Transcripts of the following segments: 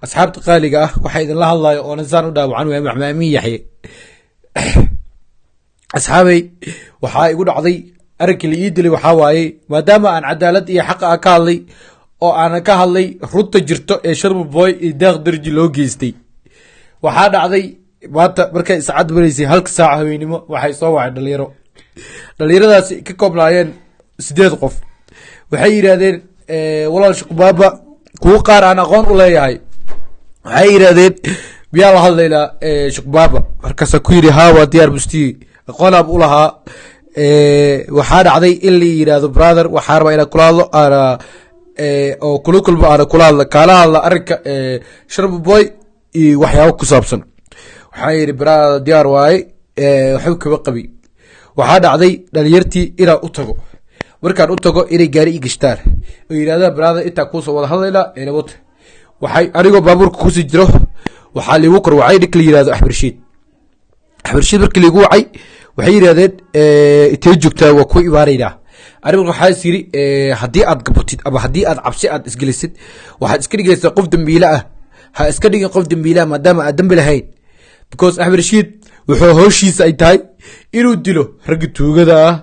Asxaabta qaaliga ah, waxaa idinla hadlayo oonan saan u dhaawacan waaya Maxmaamin Yaxye. Asxaabay, waxaa igu dhacday arrinkii la ii dilay. Waxaa waaye, maadaama aan cadaalad iyo xaqa ah ka hadlay oo aanan ka hadlay runta jirto ee Sharma Boy iyo Deeq Darji loo geystay, waxaa dhacday maanta markay saacad maraysay 1-ka saaca haweenimo, waxay soo wacay dhalinyaro. Dhalinyaradaasi ka koobnaayeen 8 qof. Waxay yidhaahdeen, "Walaal Shuqbaaba," kuwo qaar aan aqoon u leeyahay, waxay yidhahdeen, "Miyaa la hadlaynaa Shuqbaaba?" Markaasaa ku yidhi, "Haa, waa diyaar." Mustiyi aqoonaab u lahaa. Waxaa dhacday in la yidhaahdo, "Brother, waxaa rabaa inaan kula hadlo, aana oo kula kulmo, aana kula hadla, kaala hadla arrinka Sharma Boy iyo waxyaabo ku saabsan." Waxaa yidhi, "Brother, diyaar waaye, waxba kama qabi." Waxaa dhacday dhalinyartii inaan u tago. Markaan u tago, inay gaari i gashtaan oo yidhahdaan, "Brother, intaa kuusoo wada hadlaynaa enabota." Waxay anigoo baabuurka kusii jiro, waxaa liigu kor wacay ninka la yihahdo Axmed Rashiid. Axmed Rashiid markii liigu wacay, waxay yidhahdeen, "Intee joogtaa? Waa ku imaanaynaa." Anigu waxaa is yidhi, haddii aad gabatid ama haddii aad cabsi aad isgelisid, waxaad iska dhigaysaa qof dambiile ah. Ha iska dhigin qof dambiile ah maadaama aad dambi lahayn, because Axmed Rashiid wuxuu howshiisa ay tahay inuu dilo ragga tuugada ah,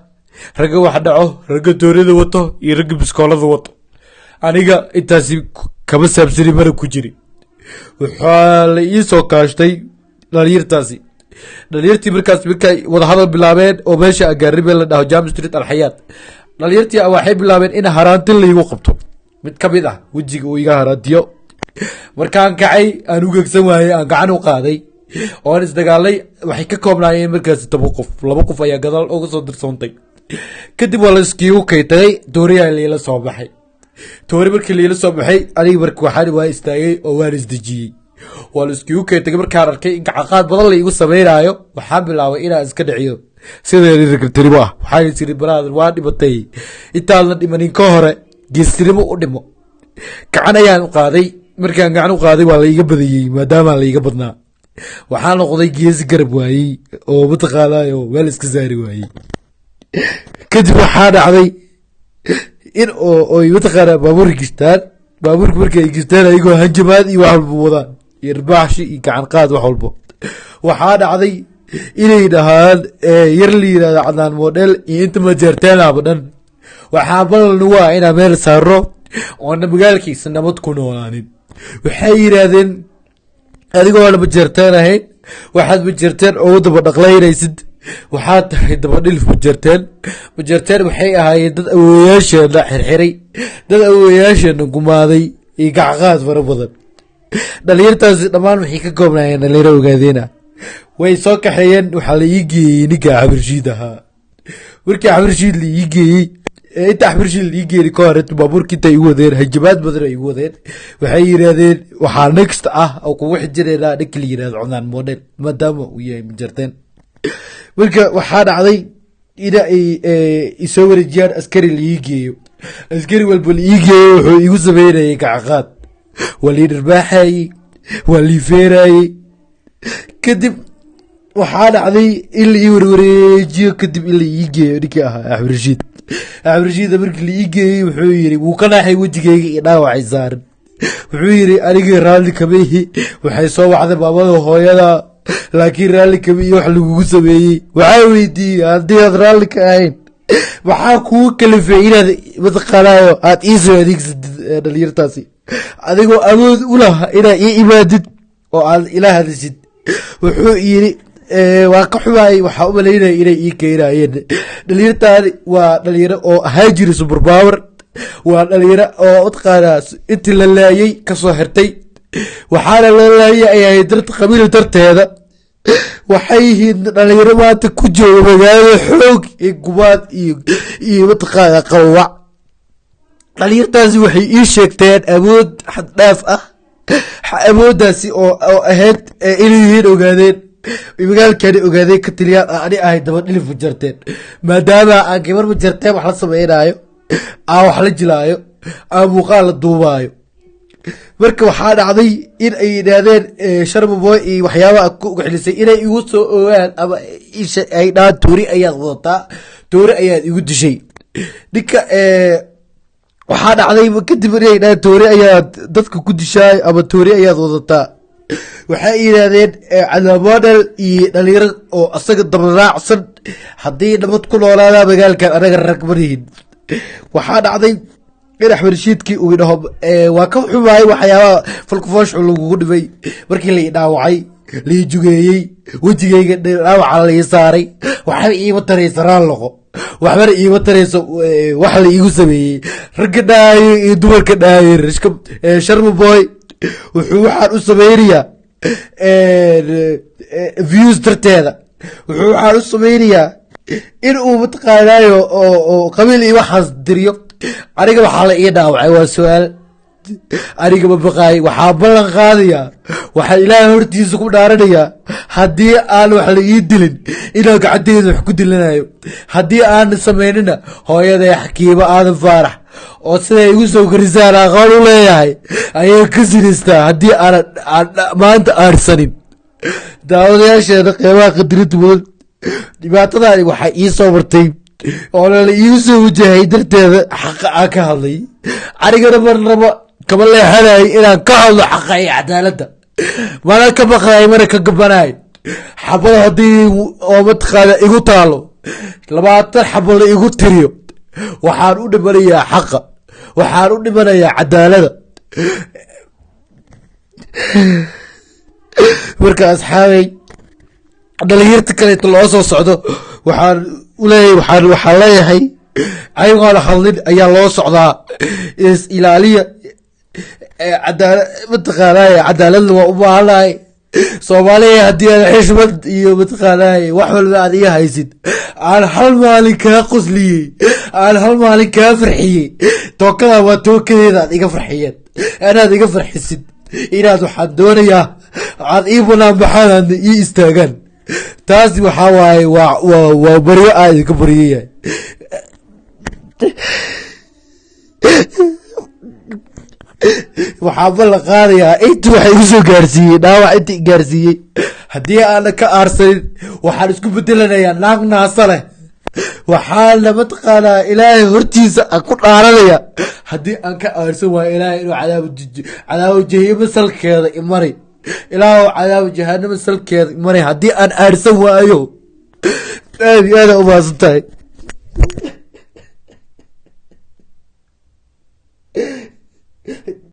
ragga wax dhaco, ragga toorida wato iyo ragga biskoolada wato. Aniga intaasi kama saabsani, mana ku jiri. Waxaa la ii soo kaashtay dhalinyartaasi. Dhalinyartii markaas markay wadahadal bilaabeen oo meesha agaaribe la dhaho Jam Street, Alxayaat, dhalinyartii waxay bilaabeen in haraantin laigu qabto. Mid ka mid ah wejiga uu iga haraantiyo. Markaan kacay, aan u gegsan waayey, aan gacan u qaaday oon isdagaalay. Waxay ka koobnaayeen markaasi 10 qof. Laba qof ayaa gadaal uga soo dirsoontay. Kadib waa la iskiigu kaytagay. Tooriyaa liila soo baxay. Toori markii liila soo baxay, aniga marka waxaan waa istaagay oo waan isdejiyey. Waa la iskiigu kaytagay. Markaan arkay in gacaqaad badan la igu sameynaayo, waxaan bilaabay inaan iska dhiciyo sideedii ragartinimo ah. Waxaan is iri, "Brother, waa dhimatay. Intaadna dhimanin ka hore geestinimo u dhimo." Gacan ayaan u qaaday. Markaan gacan u qaaday, waa la iga badiyey. Maadaama la iga badnaa, waxaa noqday geesi garab waayey oo mataqaanaayo meel iska saari waayey. Kadib waxaa dhacday in oo oy mataqaanaa baabuurka gishtaan. Baabuurka markay gishtaan, ayagoo hanjamaad iyo wax walba wadaan iyo irbaaxshi iyo gacan qaad, wax walbo, waxaa dhacday inay dhahaan yar la yirahdo Cadnaan Model iyo inta majeerteenaba dhan, "Waxaa ballan nagu ah inaan meel saaro oona magaalkiisa nabad ku noolaanin." Waxay yidhaahdeen, "Adigoona majeerteen ahayn, waxaad majeerteen ugu daba dhaqlaynaysid, waxaad tahay dabadhilif majeerteen. Majeerteen waxay ahaayeen dad awooyaasheena xirxiray, dad awooyaasheena gumaaday," iyo gacqaad fara badan. Dhalinyartaasi dhammaan waxay ka koobnaayeen dhalinyaro ogaadeena. Way soo kaxeeyeen. Waxaa la ii geeyey ninka Axmed ahaa. Markii Axmed la ii geeyey, inta Axmed la ii geeyey ka hor, baabuurka intay igu wadeen, hanjabaad badan ay igu wadeen. Waxay yidhaahdeen, "Waxaa next ah oo kugu xijinaynaa ninka la yidhahdo Cunaan Model, maadaama uu yahay majarteen." Marka waxaa dhacday ina ay isoo wareejiyaan, askari la ii geeyo. Askari walba la ii geeyo, wuxuu igu sameynayay gacaqaad, waa lii dharbaaxayey, waa lii feerayey. Kadib waxaa dhacday in la ii warwareejiyo, kadib in la ii geeyo ninkii ahaa Axmed Rashiid. Axmed Rashiid markii la ii geeyey, wuxuu yiri, wuu ka naaxay wejigeyga iyo dhaawacay saaran. Wuxuu yiri, "Anigii raalli kama ihi. Waxay soo wacday maamada hooyada, laakiin raalli kama iyo wax lagugu sameeyey." Waxaa weydiiyey, "Haddii aad raalli ka ahayn, maxaa kugu kalifay inaad mataqaanaayo aad iisoo adeegsatid dhalinyartaasi, adigoo awood u laha inaad ii imaadid oo aad ila hadashid?" Wuxuu yiri, "Waa ka xumaayay. Waxaa u malaynaya inay ii keenayeen dhalinyartaani. Waa dhalinyaro oo ahaa jiri super power, waa dhalinyaro oo mataqaanaa intii la laayay kasoo xirtay. Waxaana la laayay ay ahayd dart qabiil darteeda. Waxay yihiin dhalinyaro maanta ku jooga magaalada xoog iyo gumaad iyo mataqaana qawac. Dhalinyartaasi waxay ii sheegteen awood xaddhaaf ah, awooddaasi oo ahayd inay yihiin ogaadeen, magaalkani ogaadeen ka tiliyaan, ani ahay daba dhilif majarteen, maadaama aan gabar majarteen wax la sameynaayo, aan wax la jilaayo, aan muuqaal la duubaayo." Marka waxaa dhacday in ay yidhaahdeen Sharma Boy iyo waxyaabaha ku ugaxilisay inay igu soo ogaan ama ay dhahaan, "Toori ayaad wadataa, toori ayaad igu dishay." Ninka Waxaa dhacday kadib inay dhahaan toori ayaad dadka ku dishaay ama toori ayaad wadataa. Waxay yidhaahdeen Cadnaan Model iyo dhalinyaro oo asaga dabaraacsan haddii nabad ku noolaadaa magaalkan, anaga rag manihin. Waxaa dhacday in Axmed Rashiidkii uu dhaho waa ka xumaay waxyaabaha falkufooshu lagugu dhibay. Markii la i dhaawacay, la i jugeeyey, wejigayga dhaawaca la ii saaray, waxba iima taraysa raal noqo, waxbana iima tarayso wax la iigu sameeyey. Ragga dhaayo iyo dumarka dhaayo, Sharma Boy wuxuu waxaan u sameynayaa views darteeda. Wuxuu waxaan u sameynayaa in uu mataqaanaayo oo qabiil iyo waxaas diriyo. Aniga waxaa la ii dhaawacay waa su-aal. Aniga ma baqaay. Waxaa ballan qaadayaa, waxaa Ilaahay hortiisa ku dhaaranayaa, haddii aan wax la ii dilin inaan gacanteyda wax ku dilanayo. Haddii aan samaynina, hooyaday Xakiimo Aadan Faarax oo siday igu soo korisaan aqoon u leeyahay ayay ka sinaystaa haddii aanan maanta aarsanin. Daawadayaasheena qeybaha qadirinta mudan, dhibaatadaani waxaa ii soo martay oo lala iigu soo wajahay darteeda xaqa aan ka hadlay. Anigana marnaba kama leexanayo inaan ka hadlo xaqa iyo cadaaladda, mana ka baqaay, mana ka gabanaay. Xabad haddii oo mataqaana igu taalo, 20 xabo la igu tiriyo, waxaan u dhimanayaa xaqa, waxaan u dhimanayaa cadaalada. Marka asxaabay, dhalinyarta kaleeto loo soo socdo waxaan uleeyahay, waxaan leeyahay ayagoona hadlin ayaa loo socdaa. Is ilaaliya. Cadaala mataqaanay, cadaaladna waa u baahanahay Soomaaliya. Haddii aad xishmad iyo mataqaanay wax walba aad iga haysid, aan hal maalin kaa qosliyey, aan hal maalin kaa farxiyey, tookada waa tookadeeda aad iga farxiyeen. Inaad iga farxisid, inaad waxaan doonayaa aad ii banaan baxaan, aadna ii istaagaan. Taasi waxaa waaye waa baryo aa idinka baryayahay. Waxaa ballan qaadayaa inti waxa igu soo gaarsiiyey dhaawac, inta i gaarsiiyey, haddii aanan ka aarsanin waxaan isku bedelanayaa naag naasa leh. Waxaana mataqaanaa Ilaahay hortiisa aan ku dhaaranaya haddii aan ka aarsan waayo Ilaahay inuu cadaabo jahiimo salkeeda imari. Ilaahu cadaabo jahanamo salkeeda imari haddii aan aarsan waayo. Aad iyo aada umahadsan tahay.